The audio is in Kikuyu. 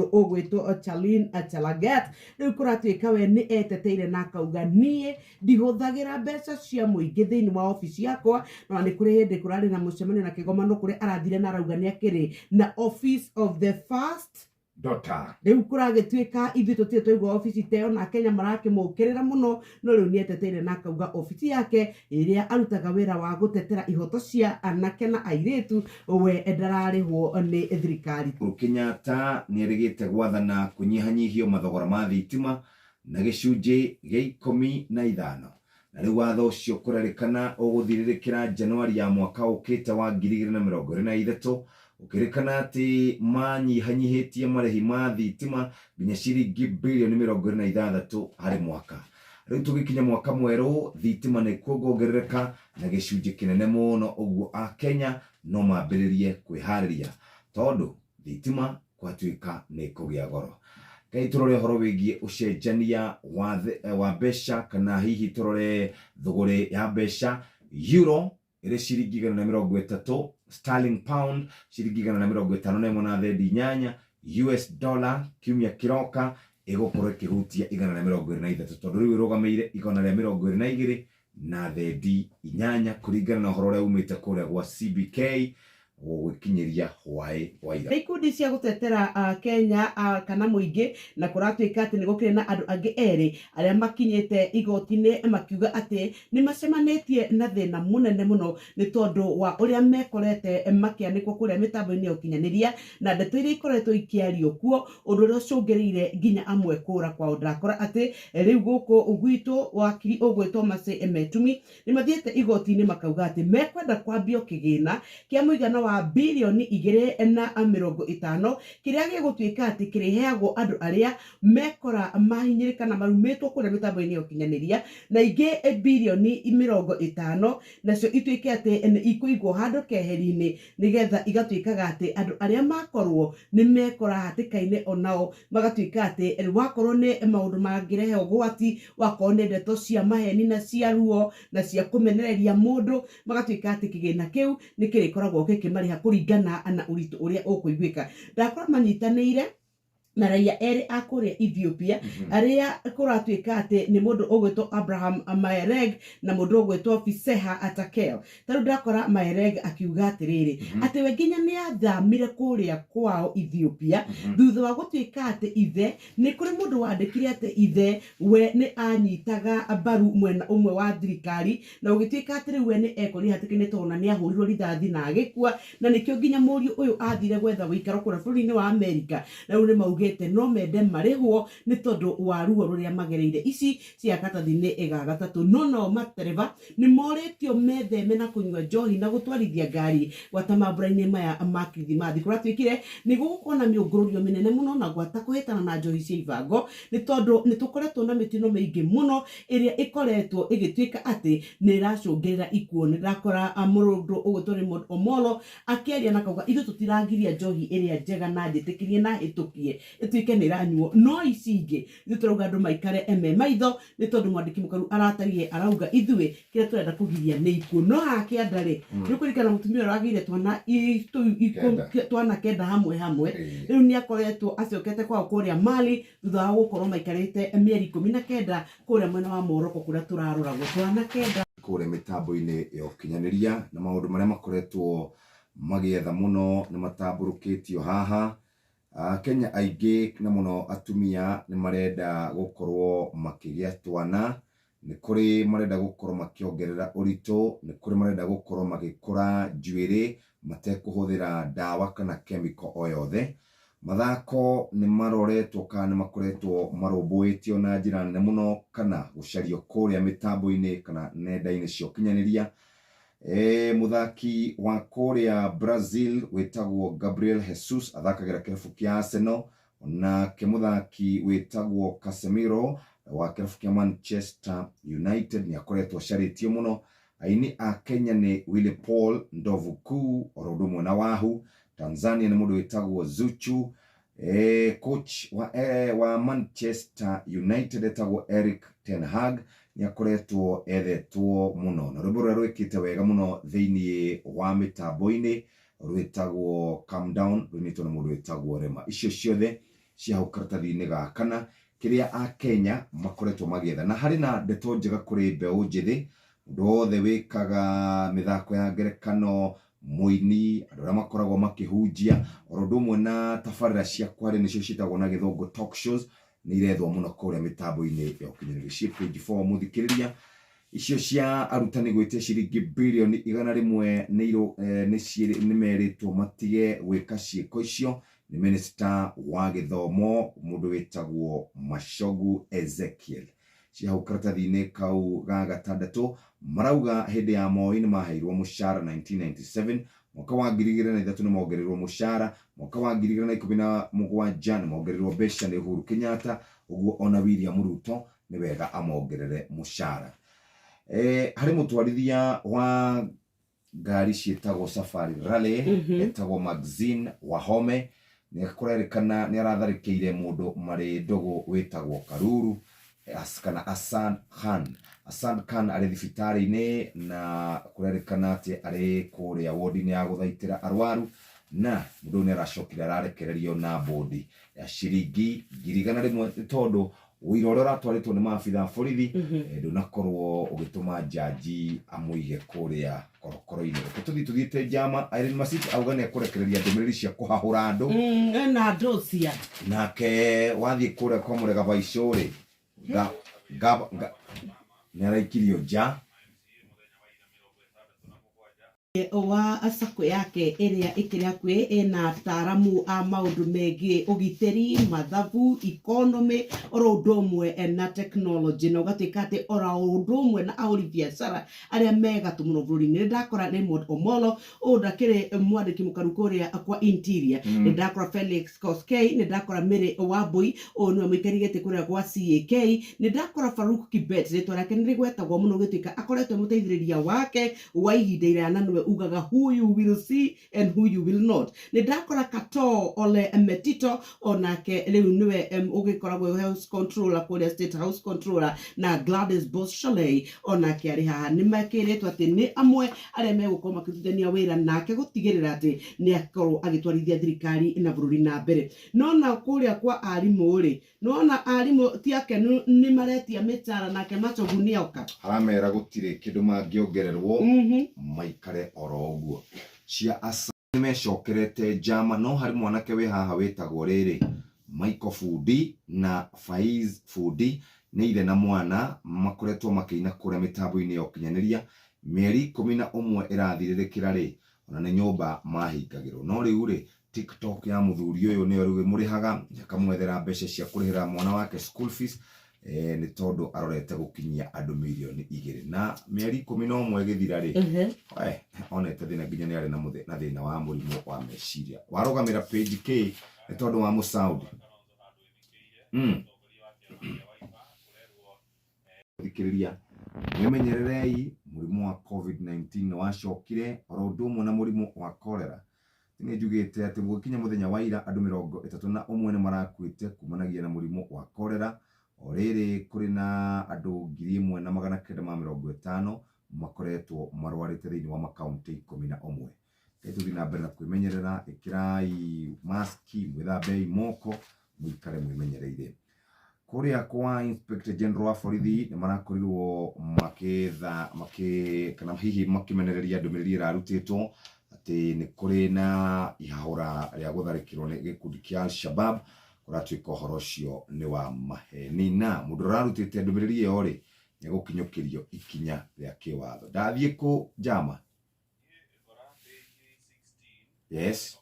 Ũgwĩtwo Charlene Chelagat rĩu kũratuĩka we nĩ eteteire na akauga, "Niĩ ndihũthagĩra mbeca cia mũingĩ thĩinĩ wa obici yakwa." Na nĩ kũrĩ hĩndĩ kũrarĩ na mũcemanio na kĩgomano kũrĩa arathire na arauga nĩ akĩrĩ na Office of the First Daughter. Rĩu kũragĩtuĩka ithuĩ tũtirĩ twaigua obici ta ĩyo, na Kenya marakĩmũkĩrĩra mũno, no rĩu nĩ eteteire na akauga obici yake ĩrĩa arutaga wĩra wa gũtetera ihoto cia anake na airĩtu, we ndararĩhwo nĩ thirikari. Uhuru Kenyatta nĩerĩgĩte gwathana kũnyihanyihio mathogora ma thitima na gĩcunjĩ gĩa 15, na rĩu watho ũcio kũrerĩkana ũgũthirĩrĩkĩra Januari ya mwaka ũkĩte wa 2023, gũkĩrĩkana atĩ manyihanyihĩtie marĩhi ma thitima nginya ciringi birioni 26 harĩ mwaka. Rĩu tũgĩkinya mwaka mwerũ, thitima nĩ kuongongerereka na gĩcunjĩ kĩnene mũno, ũguo Akenya no mambĩrĩrie kwĩharĩria tondũ thitima gwatuĩka nĩ kũgĩa goro. Ngai, tũrore ũhoro wĩgiĩ ũcenjania wa mbeca, kana hihi tũrore thũgũrĩ ya mbeca. Euro ĩrĩ ciringi 130, sterling pound ciringi 151 na thendi 8, US dollar kiumia kĩroka ĩgũkorwo ĩkĩhutia 123, tondũ rĩu ĩrũgamĩire 122 na thendi 8, kũringana na ũhoro ũrĩa umĩte kũrĩa gwa CBK gũgĩkinyĩria hwaĩ wa ira. Nĩ ikundi cia gũtetera Kenya kana mũingĩ, na kũratuĩka atĩ nĩ gũkĩrĩ na andũ angĩ erĩ arĩa makinyĩte igoti-inĩ makiuga atĩ nĩ macemanĩtie na thĩna mũnene mũno nĩ tondũ wa ũrĩa mekorete makĩanĩkwo kũrĩa mĩtambo-inĩ ya ũkinyanĩria na ndeto iria ikoretwo ikĩario kuo, ũndũ ũrĩa ũcũngĩrĩire nginya amwe kũra kwao. Ndakora atĩ rĩu gũkũ gwitũ wakiri ũgwĩtwo Mercy Metumi nĩ mathiĩte igoti-inĩ makauga atĩ mekwenda kwambio kĩgĩna kĩa mũigana wa birioni 2.50, kĩrĩa gĩgũtuĩka atĩ kĩrĩheagwo andũ arĩa mekora mahinyĩrĩka na marumĩtwo kũrĩa mĩtambo-inĩ ya ũkinyanĩria, na ingĩ birioni 50 nacio ituĩke atĩ nĩ ikũigwo handũ keheri-inĩ, nĩgetha igatuĩkaga atĩ andũ arĩa makorwo nĩ mekora hatĩka-inĩ onao magatuĩka atĩ wakorwo nĩ maũndũ mangĩrehe ũgwati, wakorwo nĩ ndeto cia maheni na cia ruo na cia kũmenereria mũndũ, magatuĩka atĩ kĩgĩna kĩu nĩ kĩrĩkoragwo gĩkĩmarĩha kũringana na ũritũ ũrĩa ũkũiguĩka. Ndakora manyitanĩire na raia erĩ a kũrĩa Ethiopia, arĩa kũratuĩka atĩ nĩ mũndũ ũgwĩtwo Abraham Maereg na mũndũ ũgwĩtwo Fiseha Atakel. Ta rĩu ndakora Maereg akiuga atĩrĩrĩ, atĩ we nginya nĩ athamire kũrĩa kwao Ethiopia thutha wa gũtuĩka atĩ ithe, nĩ kũrĩ mũndũ wandĩkire atĩ ithe we nĩ anyitaga mbaru mwena ũmwe wa thirikari, na ũgĩtuĩka atĩ rĩu we nĩ ekorire hatĩka-inĩ tondũ ona nĩ ahũrirwo rithathi na agĩkua, na nĩkĩo nginya mũriũ ũyũ athire gwetha ũikaro kũrĩa bũrũri-inĩ wa Amerika. Na rĩu nĩ maugĩte no mende marĩhwo nĩ tondũ wa ruo rũrĩa magereire. Ici cia karatathi-inĩ ga gatatũ. No nao matereba nĩ morĩtio metheme na kũnyua njohi na gũtwarithia ngari gwata mambura-inĩ maya ma Kirithimathi. Kũratuĩkire nĩ gũgũkorwo na mĩũngũrũrio mĩnene mũno na gwata kũhĩtana na njohi cia ibango, nĩ tondũ nĩ tũkoretwo na mĩtino mĩingĩ mũno ĩrĩa ĩkoretwo ĩgĩtuĩka atĩ nĩ ĩracũngĩrĩra ikuũ. Nĩ ndakora mũndũ ũgwĩtwo Raymond Omolo akĩaria na kauga, "Ithuĩ tũtiragiria njohi ĩrĩa njega na njĩtĩkĩrie na hĩtũkie ĩtuĩke nĩ ĩranyuo, no ici ingĩ ithuĩ tũrauga andũ maikare me maitho," nĩ tondũ mwandĩki mũkaru aratarie arauga, "Ithuĩ kĩrĩa tũrenda kũgiria nĩ ikuũ." No haha kĩanda rĩ, nĩ ũkũririkana mũtumia ũrĩa wagĩire twana 9. Twana 9 hamwe hamwe. Rĩu nĩ akoretwo acokete kwao kũrĩa Mali thutha wa gũkorwo maikarĩte mĩeri 19 kũrĩa mwena wa Morocco kũrĩa tũraroragwo twana 9. Kũrĩa mĩtambo-inĩ ya ũkinyanĩria na maũndũ marĩa makoretwo magĩetha mũno nĩ matambũrũkĩtio haha. Kenya aingĩ na mũno atumia nĩ marenda gũkorwo makĩgĩa twana, nĩ kũrĩ marenda gũkorwo makĩongerera ũritũ, nĩ kũrĩ marenda gũkorwo magĩkũra njuĩrĩ matekũhũthĩra ndawa kana chemical o yothe. Mathako nĩ maroretwo kana nĩ makoretwo marũmbũĩtio na njĩra nene mũno kana gũcario kũrĩa mĩtambo-inĩ kana nenda-inĩ cia ũkinyanĩria. Mũthaki wa kũrĩa Brazil wĩtagwo Gabriel Jesus athakagĩra kĩrabu kĩa Arsenal, onake mũthaki wĩtagwo Casemiro wa kĩrabu kĩa Manchester United nĩ akoretwo acarĩtio mũno. Aini a Kenya nĩ Willy Paul, Ndovu Kuu, oro ũndũ ũmwe na Wahu. Tanzania nĩ mũndũ wĩtagwo Zuchu. Coach wa Manchester United etagwo Erik ten Hag nĩ akoretwo ethetwo mũno, na rwĩmbo rũrĩa rwĩkĩte wega mũno thĩinĩ wa mĩtambo-inĩ rwĩtagwo Calm Down, rũinĩtwo nĩ mũndũ wĩtagwo Rema. Icio ciothe Cia hau karatathi-inĩ ga kana kĩrĩa Akenya makoretwo magĩetha. Na harĩ na ndeto njega kũrĩ mbeũ njĩthĩ, mũndũ wothe wĩkaga mĩthako ya ngerekano, mũini, andũ arĩa makoragwo makĩhunjia, oro ũndũ ũmwe na tabarĩra cia kwaria nĩcio ciĩtagwo na gĩthũngũ talk shows, nĩ irethwo mũno kũrĩa mĩtambo-inĩ ya ũkinyanĩria. Ciĩ page 4 mũthikĩrĩria. Icio cia arutani gwĩtia ciringi birioni 100 nĩ merĩtwo matige gwĩka ciĩko icio nĩ minista wa gĩthomo mũndũ wĩtagwo Machogu Ezekiel. Cia hau karatathi-inĩ kau ga gatandatũ marauga hĩndĩ ya Moi nĩ maheirwo mũcara 1997, mwaka wa 2003 nĩ mongereirwo mũcara, mwaka wa 2017 nĩ mongereirwo mbeca nĩ Uhuru Kenyatta, ũguo ona William Ruto nĩ wega amongerere mũcara. Harĩ mũtwarithia wa ngari ciĩtagwo Safari Rally etagwo Maxine Wahome, nĩ kũrerĩkana nĩ aratharĩkĩire mũndũ marĩ ndũgũ wĩtagwo Karuru kana Hassan Khan. Hassan Khan arĩ thibitarĩ-inĩ na kũrerĩkana atĩ arĩ kũrĩa wodi-inĩ ya gũthaitĩra arwaru, na mũndũ ũyũ nĩ aracokire ararekererio na bodi ya ciringi 100,000 nĩ tondũ ũira ũrĩa ũratwarĩtwo nĩ maabitha a borithi ndũnakorwo ũgĩtũma njanji amũige kũrĩa korokoro-inĩ. Reke tũthiĩ tũthiĩte njama. Irene Masit auga nĩ ekũrekereria ndũmĩrĩri cia kũhahũra andũ. Ena ndocia. Nake wathiĩ kũrĩa kwa Mũrega Baicũ rĩ, nĩ araikirio nja. Wa sacco yake ĩrĩa ĩkĩrĩ hakuhĩ ĩna ataaramu a maũndũ megiĩ ũgitĩri, mathabu, economy oro ũndũ ũmwe na technology, na ũgatuĩka atĩ oro ũndũ ũmwe na ahũri biacara arĩa megatũ mũno bũrũri-inĩ. Nĩ ndakora Raymond Omolo, ũyũ ndakĩrĩ mwandĩki mũkaru kũrĩa kwa Interior. Nĩ ndakora Felix Koskei, nĩ ndakora Mary Wambui, ũyũ nĩwe mũikari gĩtĩ kũrĩa gwa CAK. Nĩ ndakora Faruk Kibet, rĩtwa rĩake nĩ rĩgwetagwo mũno gũtuĩka akoretwo mũteithĩrĩria wake wa ihinda iraya na nĩwe ugaga who you will see and who you will not. Nĩ ndakora Katoo Ole Metito, onake rĩu nĩwe ũgĩkoragwo house controller kũrĩa State House controller, na Gladys Boss Shalei onake arĩ haha. Nĩ mekĩrĩtwo atĩ nĩ amwe arĩa megũkorwo makĩrutithania wĩra nake gũtigĩrĩra atĩ nĩ akorwo agĩtwarithia thirikari na bũrũri na mbere. No na kũrĩa kwa arimũ rĩ, nona arimũ ti akenu, nĩ maretia mĩcara, nake Machogu nĩ oka. Aramera gũtirĩ kĩndũ mangĩongererwo, maikare oro ũguo. Cia asa nĩ mecokerete njama, no harĩ mwanake wĩ haha wĩtagwo rĩrĩ Michael Fundi na Faiz Fundi, nĩ ithe na mwana makoretwo makĩina kũrĩa mĩtambo-inĩ ya ũkinyanĩria mĩeri 11 ĩrathirĩrĩkĩra rĩ, ona nĩ nyũmba mahingagĩrwo. No rĩu rĩ, TikTok ya mũthuri ũyũ nĩyo rĩu ĩmũrĩhaga, akamwethera mbeca cia kũrĩhĩra mwana wake school fees, nĩ tondũ arorete gũkinyia andũ mirioni 2 na mĩeri 11 ĩgĩthira rĩ, onete thĩna nginya nĩ arĩ na thĩna wa mũrimũ wa meciria. Warũgamĩra page K nĩ tondũ wa mũsaudi. Thikĩrĩria, mwĩmenyererei, mũrimũ wa COVID-19 nĩ wacokire oro ũndũ ũmwe na mũrimũ wa cholera. Nĩ njugĩte atĩ gũgĩkinya mũthenya wa ira andũ 31 nĩ marakuĩte kumanagia na mũrimũ wa cholera. O rĩrĩ kũrĩ na andũ 1950 makoretwo marwarĩte thĩinĩ wa makaunti 11. Reke tũthiĩ na mbere na kwĩmenyerera, ĩkĩrai maski, mwĩthambei moko, mũikare mwĩmenyereire. Kũrĩa kwa Inspector General wa borithi nĩ marakorirwo makĩtha, makĩ, kana hihi makĩmenereria ndũmĩrĩri ĩrarutĩtwo atĩ nĩ kũrĩ na ihahũra rĩa gũtharĩkĩrwo nĩ gĩkundi kĩa Al-Shabaab. Kũratuĩka ũhoro ũcio nĩ wa maheni, na mũndũ ũrarutĩte ndũmĩrĩri ĩyo rĩ, nĩ egũkinyũkĩrio ikinya rĩa kĩwatho. Ndathiĩ kũ njama? Yes.